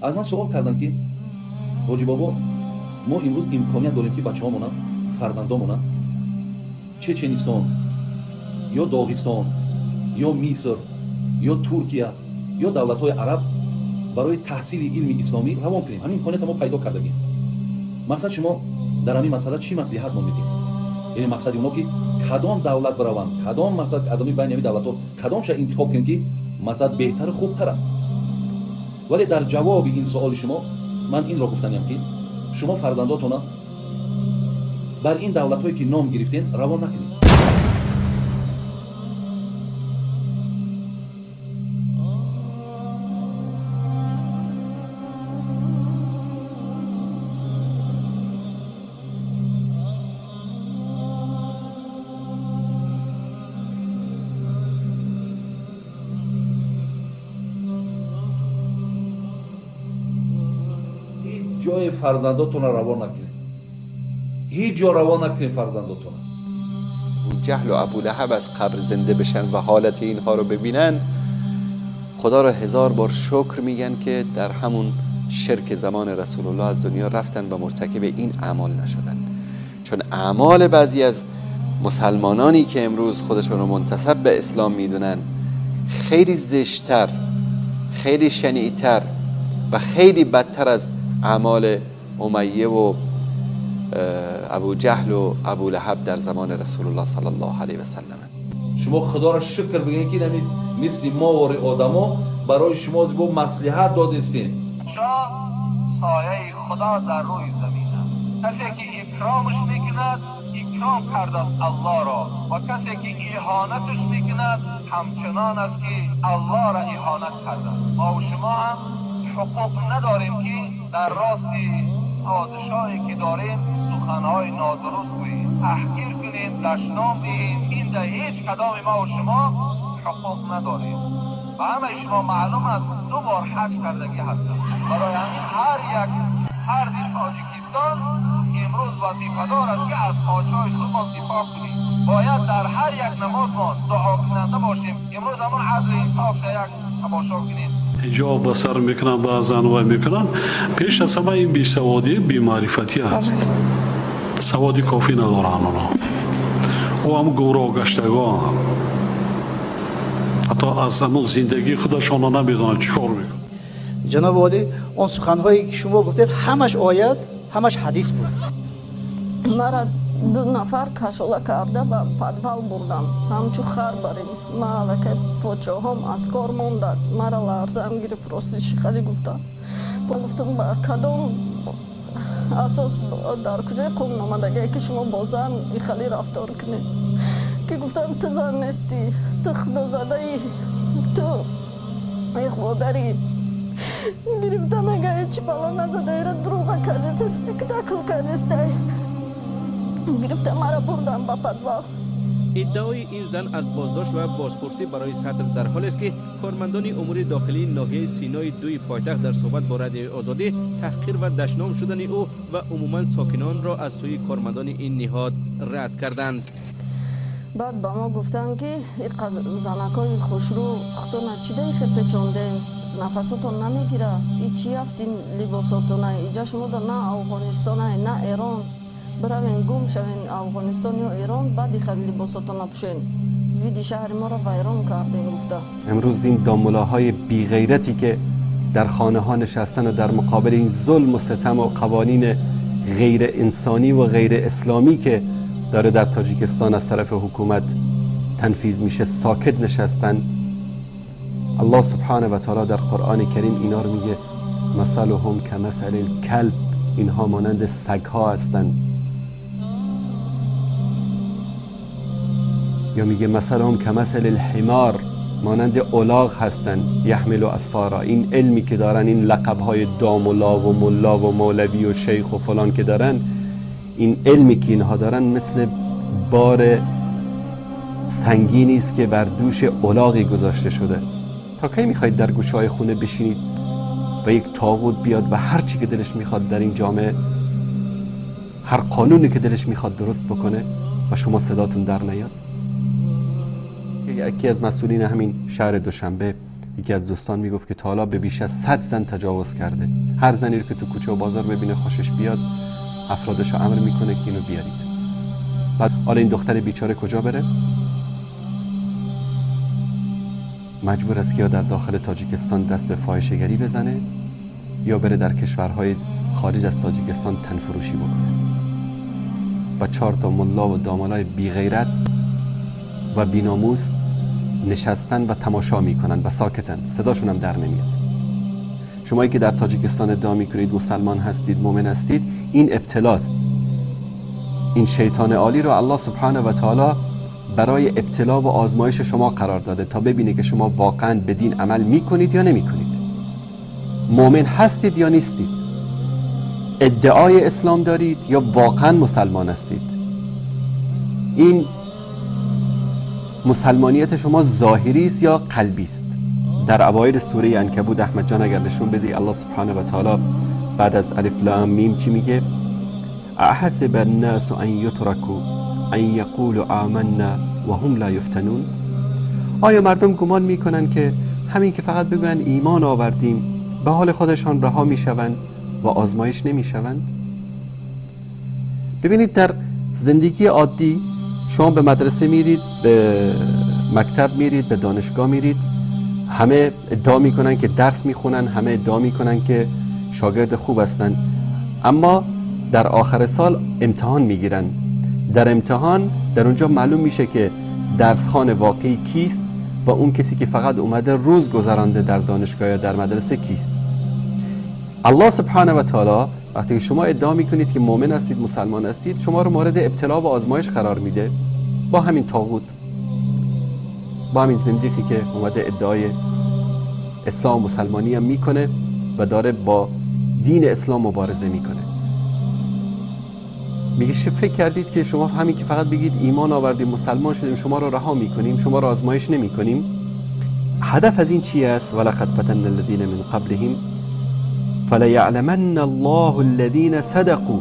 Аз ман суол карданд, ки ҳоҷӣ бобо, мо имрӯз имконият дорем, ки бачаҳомона, фарзандомона Чеченистон ё Доғистон ё Миср ё Туркия ё давлатҳои араб барои таҳсили илми исломӣ равон кунем. Ҳамин имкониятро мо пайдо кардагем. Мақсад, шумо дар ҳамин масъала чӣ маслиҳат мо медиҳед? Яъне мақсади оно, ки кадом давлат бараванд, кадом мақсад аз ҳамин байни ҳамин давлатҳо кадомша интихоб кунем, ки мақсад беҳтару хубтар аст. Вале дар ҷавоби ин суоли шумо ман инро гуфтаниям, ки шумо фарзандотона бар ин давлатҳое, ки ном гирифтем, равон накунед. Ҷои фарзандотонро равон накунед, ҳеҷ ҷо равон накунед фарзандотонро. جهل و ابو لهب از قبر زنده بشن و حالت اینها رو ببینن، خدا را هزار بار شکر میگن که در همون شرک زمان رسول الله از دنیا رفتن و مرتکب این اعمال نشدن. چون اعمال بعضی از مسلمانانی که امروز خودشون رو منتسب به اسلام میدونن خیلی زشتر، خیلی شنیعتر و خیلی بدتر از اعمال امیه و ابو جهل و ابو لهب در زمان رسول الله صلی الله علیه و سلم. شما خدا را شکر بگین که مثل ما واری آدما برای شما با مصلحت دادستین. شاه سایه خدا در روی زمین است. کسی که اکرامش میکند اکرام کرده است الله را، و کسی که اهانتش میکند همچنان است که الله را اهانت کرده است. ما و شما هم حقوق نداریم که در راست پادشاهی که داریم سخنهای نادرست گوییم، تحقیر کنیم، دشنام دهیم. این در هیچ کدام ما و شما حقوق نداریم. و همه شما معلوم است دو بار حج کردگی هستند. برای همین هر یک فرد تاجیکستان امروز وظیفه‌دار است که از پادشاه خودمان دفاع کنیم. باید در هر یک نماز ما دعا کننده باشیم. امروز همون عدل انصاف یک تماشا کنیم. ҳиҷоб ба сар мекунанд, баъзан вай мекунанд. Пеш аз ҳама ин бесаводӣ, бемаърифатӣ аст. Саводи кофӣ надоранд онҳо. Ӯ ҳам гумроҳ гаштагон, ҳатто аз ҳамон зиндагии худашона намедонанд чӣ кор мекунанд. Ҷаноби олӣ, он суханҳое ки шумо гуфтед, ҳамаш оят, ҳамаш ҳадис буд. Мара ду нафар кашола карда ба подвал бурдам, ҳамчу хар барем. Ма аллакай почоҳом аз кор мондад, мара ларзаам гирифт, ростиши хеле гуфтам. Ба гуфтам, ба кадом асос, дар куҷои қонун омадагие, ки шумо бо зан ихали рафтор кунед? Ки гуфтам, ту зан нестӣ, ту худозадаӣ, ту иғвогарӣ. Гирифта мега, ҳечи бало назадаира, дурӯға кардеста, спектакл кардестай. Гирифта мара бурдам ба подвал. Иддаои ин зан аз боздошт ва бозпурсӣ барои сатр дар ҳолест, ки кормандони умури дохилии ноҳияи Синои дуи пойтахт дар суҳбат бо Радиои Озодӣ таҳқир ва дашном шудани ӯ ва умуман сокинонро аз сӯи кормандони ин ниҳод рад карданд. Баъд ба мо гуфтанд, ки занакҳои хушрӯ худтона чида ихе печондем, нафасотон намегира, и чи афт ин либосотона, иҷа шумода на Афғонистона, на Эрон, биравен гум шавен Афғонистон ё Эрон, баъд иха либосотона пӯшен, види шаҳри моро вайрон кардем, гуфта. امروز این داملاهای بیغیرتی که در خانه ها نشستن و در مقابل این ظلم و ستم و قوانین غیر انسانی و غیر اسلامی که داره در تاجیکستان از طرف حکومت تنفیذ میشه ساکت نشستن، الله سبحانه و تعالی در قرآن کریم اینا رو میگه مثلهم کمثل الکلب، اینها مانند سگها هستند. یا میگه مثلهم کمثل الحمار، مانند الاغ هستند، یحمل اسفارا. این علمی که دارن، این لقب‌های داملا و ملا و مولوی و شیخ و فلان که دارن، این علمی که اینها دارن مثل بار سنگینی است که بر دوش الاغی گذاشته شده. تا کی میخواید در گوشه‌های خونه بشینید و یک طاغوت بیاد و هر چی که دلش میخواد در این جامعه، هر قانونی که دلش میخواد درست بکنه و شما صداتون در نیاد؟ یکی از مسئولین همین شهر دوشنبه یکی از دوستان میگفت که تا حالا به بیش از 100 زن تجاوز کرده. هر زنی رو که تو کوچه و بازار ببینه خوشش بیاد، افرادش رو امر میکنه که اینو بیارید. بعد حالا این دختر بیچاره کجا بره؟ مجبور است که یا در داخل تاجیکستان دست به فاحشه‌گری بزنه یا بره در کشورهای خارج از تاجیکستان تنفروشی بکنه. و 4 تا ملا و دامالای بی غیرت و بی ناموس نشستن و تماشا میکنن و ساکتن، صداشون هم در نمیاد. شمایی که در تاجیکستان ادعا میکنید مسلمان هستید، مؤمن هستید، این ابتلاست. این شیطان عالی رو الله سبحانه و تعالی برای ابتلا و آزمایش شما قرار داده تا ببینه که شما واقعا به دین عمل میکنید یا نمیکنید، مؤمن هستید یا نیستید، ادعای اسلام دارید یا واقعا مسلمان هستید. این مسلمانیت شما ظاهری است یا قلبی است؟ در اوایل سوره عنکبوت احمد جان اگر نشون بدی، الله سبحانه و تعالی بعد از الف لام میم چی میگه؟ احسب الناس ان یترکوا ان یقولوا آمنا و هم لا یفتنون. آیا مردم گمان میکنن که همین که فقط بگوین ایمان آوردیم به حال خودشان رها میشوند و آزمایش نمیشوند؟ ببینید در زندگی عادی شما به مدرسه میرید، به مکتب میرید، به دانشگاه میرید، همه ادعا میکنن که درس میخونن، همه ادعا میکنن که شاگرد خوب هستن، اما در آخر سال امتحان میگیرن. در امتحان در اونجا معلوم میشه که درسخوان واقعی کیست و اون کسی که فقط اومده روز گذرانده در دانشگاه یا در مدرسه کیست. الله سبحانه و تعالی وقتی که شما ادعا میکنید که مؤمن هستید، مسلمان هستید، شما رو مورد ابتلا و آزمایش قرار میده با همین طاغوت، با همین زندیقی که اومده ادعای اسلام و مسلمانی هم میکنه و داره با دین اسلام مبارزه میکنه. میگه فکر کردید که شما همین که فقط بگید ایمان آوردیم، مسلمان شدیم، شما رو رها میکنیم، شما رو آزمایش نمیکنیم؟ هدف از این چی است؟ ولقد فتنا الذین من قبلهم فلیعلمن الله الذین صدقوا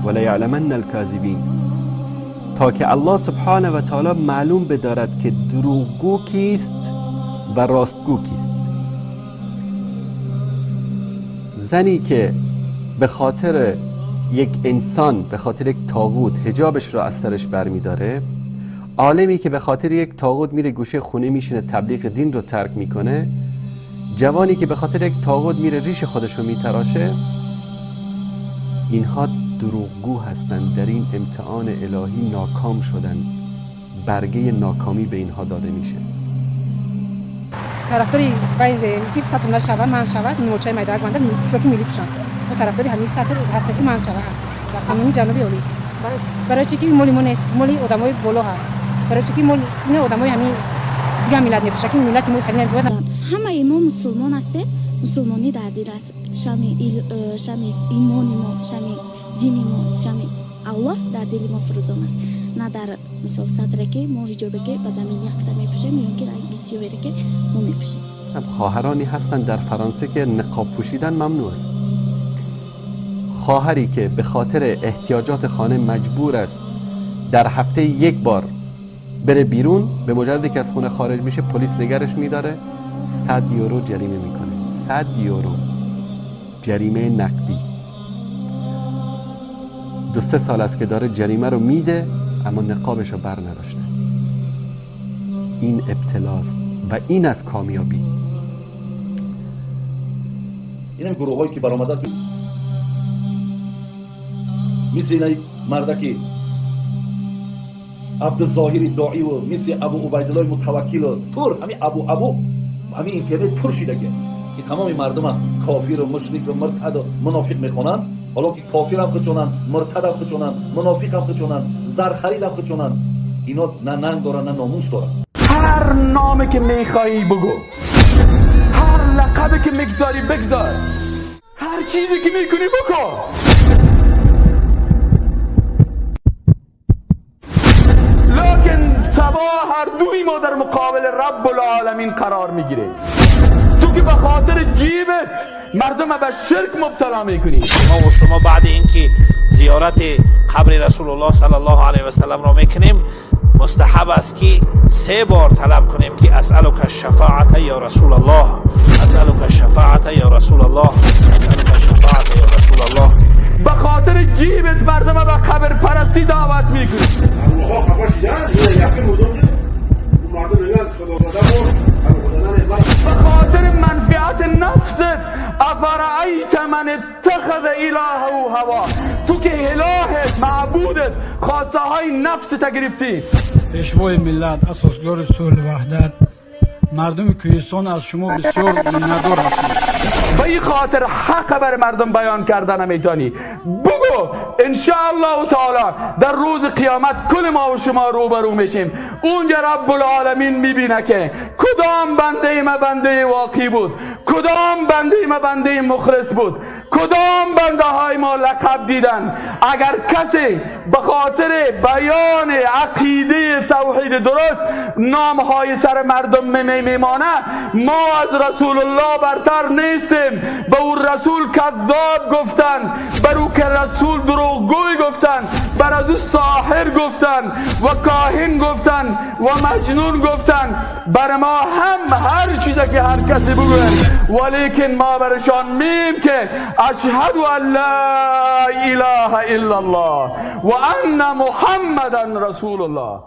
ولیعلمن الکاذبین، تا که الله سبحانه و تعالی معلوم بدارد که دروغگو کیست و راستگو کیست. زنی که به خاطر یک انسان، به خاطر یک طاغوت حجابش را از سرش برمیداره، عالمی که به خاطر یک طاغوت میره گوشه خونه میشینه تبلیغ دین رو ترک میکنه، جوانی که به خاطر یک طاغوت میره ریش خودش رو میتراشه، اینها دروغگو هستند. در این امتحان الهی ناکام شدن، برگه ناکامی به اینها داده میشه. طرفداری که سطر نشود من شود مورچه میدان بنده شوکی ملی پوشان. ما طرفداری همین سطر هستیم که من شود و قانونی جنوبی عالی. برای چی که مالی ما نیست، مالی آدمای بالا هست. برای چی که مال این آدمای همین دیگه ملت میپوشه که ملت ما خیلی نباید. همه ما مسلمان هستیم، مسلمانی در دل است. شمی ایمان ما، شمی دین ما، شمی الله در دل ما فروزان است. نه در مثال سطری که ما حجابی که به زمین یکتا میپوشیم یا که رنگ سیاهی که ما میپوشیم. خواهرانی هستند در فرانسه که نقاب پوشیدن ممنوع است. خواهری که به خاطر احتیاجات خانه مجبور است در هفته یک بار بره بیرون، به مجرد که از خونه خارج میشه پلیس نگرش میداره، 100 یورو جریمه میکنه. 100 یورو جریمه نقدی. 2-3 سال است که داره جریمه رو میده اما نقابش رو بر نداشته. این ابتلاست و این از کامیابی. این هم گروه هایی که برآمده است، مثل این مردکی عبدالظاهر داعی و مثل ابو عبیدالله متوکل و پر همین ابو همین اینترنت پر شده که تمام مردم کافر و مشرک و مرتد و منافق میخوانند. حالا که کافر هم خودشونن، مرتد هم خودشونن، منافق هم خودشونن، زرخرید هم خودشونن، اینا نه ننگ دارن نه ناموس دارن. هر نامی که میخوایی بگو، هر لقبی که میگذاری بگذار، هر چیزی که میکنی بکن. لکن سبا هر دوی ما در مقابل رب العالمین قرار میگیره. تو که به خاطر جیبت مردم به شرک مبتلا میکنی. ما و شما بعد اینکه زیارت قبر رسول الله صلی الله علیه و سلم را میکنیم، مستحب است که 3 بار طلب کنیم که اسألک الشفاعت یا رسول الله، اسألک الشفاعت یا رسول الله، اسألک الشفاعت یا رسول الله. به خاطر جیبت مردم به قبر پرستی دعوت میکنی. به خاطر منفعت نفست. افرأیت من اتخذ الهه هوا. تو که الهت معبودت خواسته های نفست گرفتی. پیشوای ملت، اساسگزار صلح و وحدت، مردم کوهستان از شما بسیار منتدار هستند. به این خاطر حق بر مردم بیان کردن نمیتونی. بگو انشاءالله تعالی در روز قیامت کل ما و شما روبرو میشیم. اونجا رب العالمین میبینه که کدام بنده ما بنده واقعی بود، کدام بنده ما بنده مخلص بود، کدام بنده های ما لقب دیدن. اگر کسی به خاطر بیان عقیده توحید درست نام های سر مردم میمانه، ما از رسول الله برتر نیستیم. به او رسول کذاب گفتن، بر او که رسول دروغگوی گفتن، بر از او ساحر گفتن و کاهن گفتن و مجنون گفتن. بر ما هم هر چیزی که هر کسی بگوین، ولیکن ما برشان میم که اشهد ان لا اله الا الله و ان محمدا رسول الله.